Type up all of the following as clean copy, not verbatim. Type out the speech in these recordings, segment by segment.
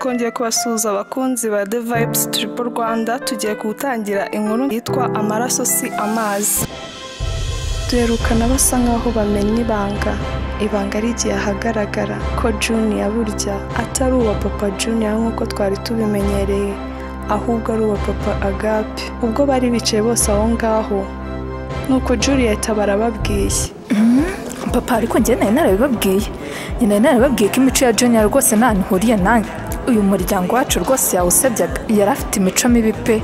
Twongeye kubasuhuza abakunzi ba The Vibes Triple Rwanda. Tugiye gutangira inkuru yitwa "Amaraso si amazi". Duherukana basa nkaho bamenye ibanga, ibanga rigiye ahagaragara ko Junior burya atari uwa papa Junior nk'uko twari tubimenyereye, ahubwo ari uwa papa Agape. Ubwo bari bicaye bose aho ngaho, nuko Juliet barababwiye. Papa, ariko njye nari narabibabwiye, njye nari narabibabwiye ko imico ya Junior rwose nta hantu ihuriye nanjye. Uyu muryango wacu rwose yawusebyaga, yari afite imico mibi pe.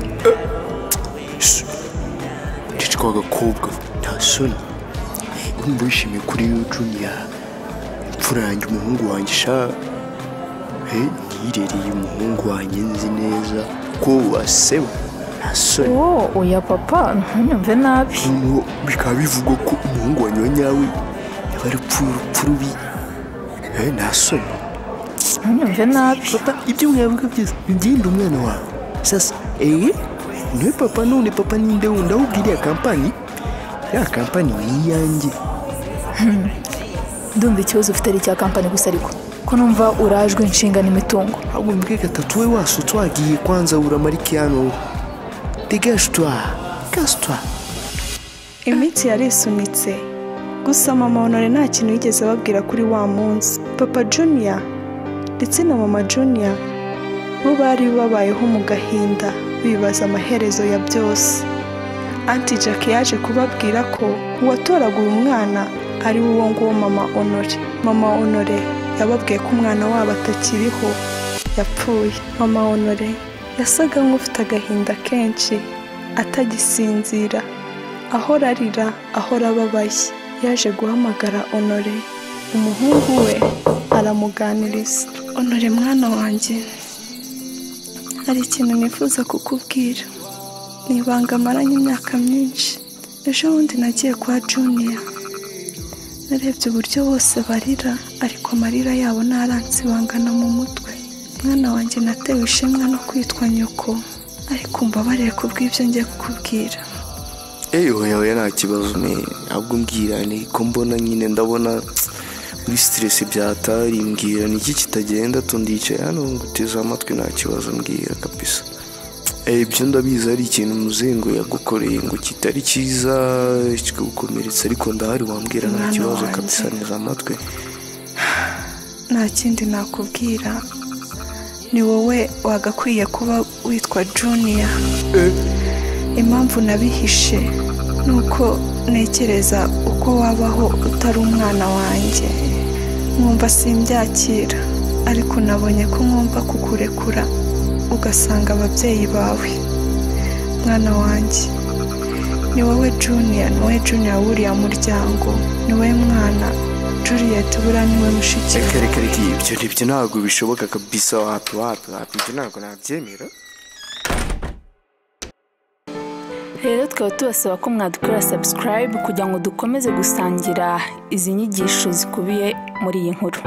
Ceceka w'agakobwa, nta soni? Urumva wishimiye kuri Junior, imfura yanjye, umuhungu wanjye sha? Nirereye umuhungu wanjye, nzi neza ko waseba, nta soni? Oh oya papa, ntunyumve nabi. Noneho bikaba bivugwa ko umuhungu wanjye wa nyawe yaba yarapfuye urupfu rubi. Nta soni? Ntunyumve nabi. Papa, ibyo mwavuga byose, ngende umwana wawe sasa. Niwe papa. None papa ninde wundi? Ahubwo iriya kampani, iriya kampani ni iyanjye. Ndumva ikibazo ufite ari icya kampani gusa, ariko ko numva urajwe inshinga n'imitungo. Ahubwo mbwe gatatu, we wasutse wagiye kwanza, uramarike hano, dégage toi, casse toi. Iminsi yarisunitse, gusa mama Honore nta kintu yigeze ababwira kuri wa munsi. Papa Junior ndetse na mama Junior bo bari babayeho mu gahinda, bibaza amaherezo ya byose. Aunty Jack yaje kubabwira ko uwatoraguye umwana ari uwo nguwo mama Honore. Mama Honore yababwiye ko umwana wabo atakiriho, yapfuye. Mama Honore yasaga nk'ufite agahinda kenshi, atagisinzira, ahora arira, ahora ababaye. Yaje guhamagara Honore, umuhungu we, aramuganiriza. "Honore mwana wanjye, hari ikintu nifuza kukubwira, ni ibanga maranye imyaka myinshi. Ejo bundi nagiye kwa Junior, narebye uburyo bose barira, ariko amarira yabo ntaransibangana mu mutwe. Mwana wanjye, natewe ishema no kwitwa nyoko, ariko mbabarire kubw'ibyo ngiye kukubwira." Oya oya, nta kibazo ne, ahubwo mbwira. Ni ko mbona nyine, ndabona muri stress byatari. Mbwira, ni iki kitagenda? Tundicaye hano nguteze amatwi, nta kibazo, mbwira kabisa. Ibyo ndabizi, ari ikintu muzengo yagukoreye ngo kitari cyiza, kikagukomeretsa, ariko ndahari, wambwira, nta Mwana kibazo wanjye. kabisa, neza amatwi. Nta kindi nakubwira, ni wowe wagakwiye kuba witwa Junior. Impamvu nabihishe ni uko ntekereza uko wabaho utari umwana wanjye, nkumva simbyakira, ariko nabonye ko ngomba kukurekura ugasanga ababyeyi bawe. Mwana wanjye, ni wowe Junior, ni wowe Junior w'uriya muryango, ni wowe mwana. Juliet buriya ni we mushiki Reka wawe. reka reka, ibyo ntabwo bishoboka kabisa. Wapi wapi wapi, ibyo ntabwo nabyemera. Rero tukaba tubasaba ko mwadukorera subscribe kugira ngo dukomeze gusangira izi nyigisho zikubiye muri iyi nkuru.